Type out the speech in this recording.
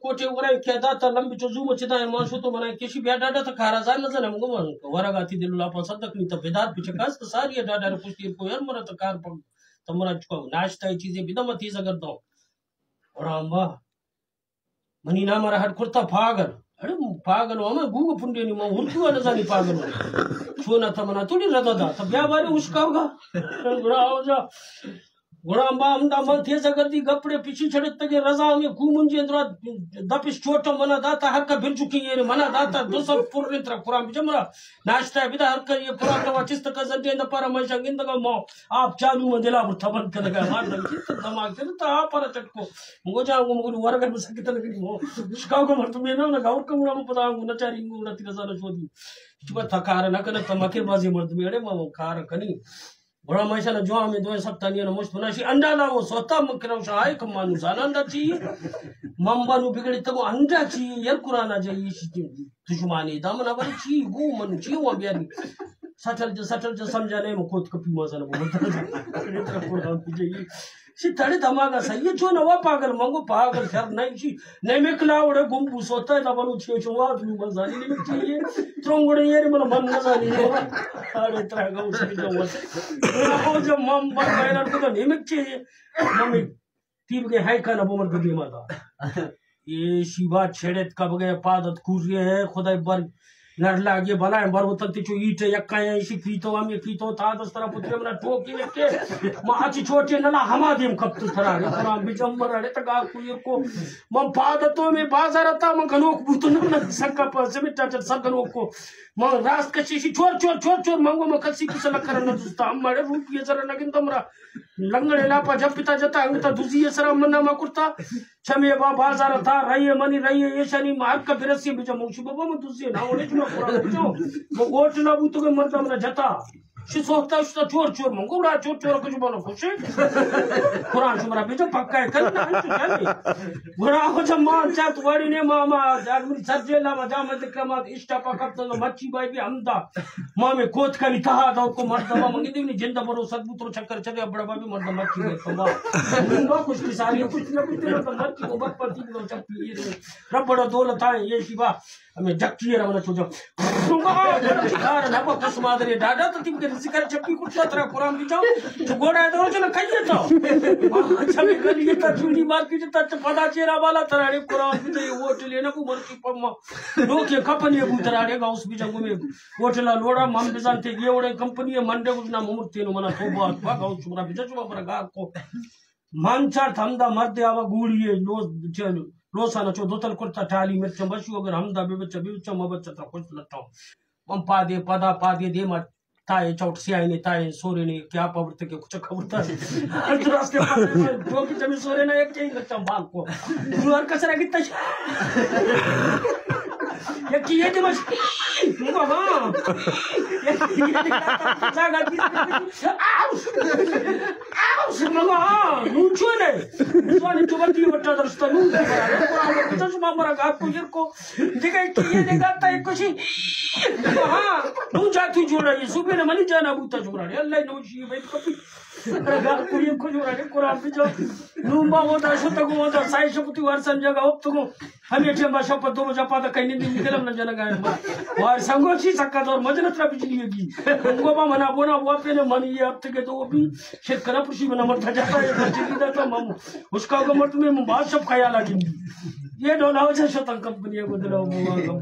کوٹے ورائیں کہ داتا لمبی چو زوم چدا ما شو تو منا کشی بیا ڈاڈا تا کارا زان نہ زانم گو من ورگا تی دل لاپا صدق نی تا بیدار پچ کاس تا ساری ڈاڈا ر پشتی کو یار مرا تا کار پک تا مرا چکو ناشتہ چیزیں بدم تیز اگر دو۔ اور امبا منی نام را ہٹ کرتا پاگل۔ اڑے پاگل ہمے گوگو پنڈے نی ما اردو نہ زانی پاگل۔ چونا تا منا توڑی ردا دا تا بیا بارے اشکاوگا۔ گڑا ہو جا۔ گڑا ما ہمدا من تیزا گردی گپڑے پچی چڑتگے رضا ہمے کومنجی اندرا دپش چوٹا منا داتا ہر کا برجکی ایر منا داتا دو سو پر ترا قرآن بجا مرا ناشتہ بدا ہر کا یہ قرآن کا چست کا زنجے دا پارا من شنگندگا ما آپ چالو من دلا برتا بند کنگا ما دل کی تو دماغ تے تا آپ پر چٹکو مگو جا گو مگو ورگر مسکت لگی مو شکاو کو مرتبہ نہ نہ گور کو منا پتا نہ چاری گو نہ تیرا زانا شودی۔ تو تا کار نہ کنا تمکے بازی مرد میڑے ما کار کنی۔ گڑا ما ایشانا جوان میں دوئیں سپتانی نا مشت بنا شی انڈا لا وہ سوتا من کرو شاہ ہے کم مانو زانا انڈا چی۔ من بانو بگڑی تگو انڈا چی۔ یل قرآن آ جائی شی دشمانی دا منا بری چی گو من چی ہوا بیاری۔ سٹل جا سٹل جا سمجھا نہیں من کوت کپی ما زانا بولتا۔ قرآن پوجے شی تڑے دماغا صحیح ہے چون ہوا پاگل منگو پاگل شر نہیں شی۔ نیمک لاوڑے گم بوسوتا ہے، دا بلوچی شما نو بزانی نیمک چی ہے۔ ترونگڑے یہ من من نزانی۔ ارے ترا گو سی جو۔ او جب مم بر بیان کو تو نیمک چی ہے۔ ممی تیب کے ہے کنا بمر کو دیما دا۔ یہ شیبا چھڑت کب گئے پادت کوریے ہے، خدای بر نر لاگے بلائیں بر وتن تی چو ایٹ یکا یا ایشی پیتو ہم یہ پیتو تا دسترا پترے منا ٹوکی یکے۔ ما اچی چوٹے نلا ہما دیم کپت ترا۔ قرآن بجم مرا ڑے تگا کو یہ کو۔ من پادتو میں بازار تا من گنوک بوتو نہ سکا پا سمٹا چل سر گنوک کو۔ من راست کشی شی چور چور چور چور منگو من کسی کس نہ کرنا دوستا ہم مڑے روپی سر نہ گندم را۔ لنگڑے لاپا جب پتا جتا انگتا دوزی سرا من نہ ما کرتا۔ چمے با بازار تا رہی منی رہی ایشانی ما حق برسی بجا موشی بابا من دوزی نہ ہونے چما قرآن بجو۔ وہ گوٹ نہ بوتو کہ مردم نہ جتا۔ شی سوتا شتا چور چور من گوڑا چور چور کچھ بنا خوشی۔ قرآن شمرا بجا پکا ہے کرنا انچو چلے۔ گڑا ہو جا مان چات واڑی نے ماما جاگ منی سر جیلا ما جا من دکرا ما اشتا پا کپتا مچی بائی بھی ہمدا۔ ما میں کوت کنی تہا دا کو مرد ما منگی دیونی جند برو سد بوتو چکر چلے بڑا بابی مرد مچی گئے کما۔ با کچھ کی ساری کچھ نہ کچھ نہ مرد مچی کو بک پتی کو چپی یہ رب بڑا دولت ہے یہ شیبا ہمیں جکی ہے رمنا چو جا۔ کار نہ با کس مادری ڈاڈا تو تم کے ذکر چپی کچھ ترا قرآن بھی جاؤ۔ تو گوڑا دو چنا کھائیے تو۔ اچھا میں کل یہ تا چوڑی مار کی جتا پدا چیرا والا ترا قرآن بھی تو یہ ووٹ لینا کو مرکی پما۔ لوگ یہ کپن یہ بوترا ڈے گا اس بھی جنگو میں۔ ہوٹل ء لوڑا من بزانتے یہ وڑیں کمپنی ء من ڈے گوشنا ممرتینو منا توبہ اتبا گاؤں شمرا بجا شما برا گار کو۔ من چارت ہمدا مرد آوا گوڑی ء لوس چل لوسانا چو دوتل کرتا ٹالی مرچاں بشو اگر ہمدا بے بچا بے بچا ما بچا تا خوش لٹاؤں۔ من پادے پدا پادے دیما تائے چوٹ سیاہی نے تائے سورے نے کیا پاورتے کے کچھ خبرتا۔ ہر دراستے پادے جو کہ جمی سورے نا ایک چاہیے لٹاؤں بال کو۔ جو ہر کسرا کی تش یکی یہ دمش مگو ہاں۔ یکی یہ دمش جاگا دی۔ آؤ۔ آؤ مگو ہاں۔ نون چونے۔ سوانی تو بتی بٹا درستا نون۔ تو شما مرا گا کو یر کو۔ دیگه یکی یہ دگا تا کشی۔ مگو ہاں۔ نون جا تو جوڑا یہ صوبے نے منی جانا بوتا جوڑا۔ اللہ نوشی بھائی کبھی۔ گاکو یہ کو جوڑا نے قرآن بجا۔ نون با وہ دا شتگو وہ دا سائے شپتی وار سنجا گا وقت کو۔ ہمے ٹیم با شپ دو بجا پادا کہیں دی نکلم نہ جنگا ہے۔ وار سنگو چی سکا دور مجنت را بجلی گی۔ انگو با منا بونا ہوا پہ نے من یہ ہفتے کے دو بھی شرک کرا پرشی منا مرتا جاتا ہے، بجلی دا تا مم۔ اس کا کو مرت میں من باز شپ خیال آ گندی۔ یہ ڈولا ہو جا شتن کمپنی کو دلا ہوا۔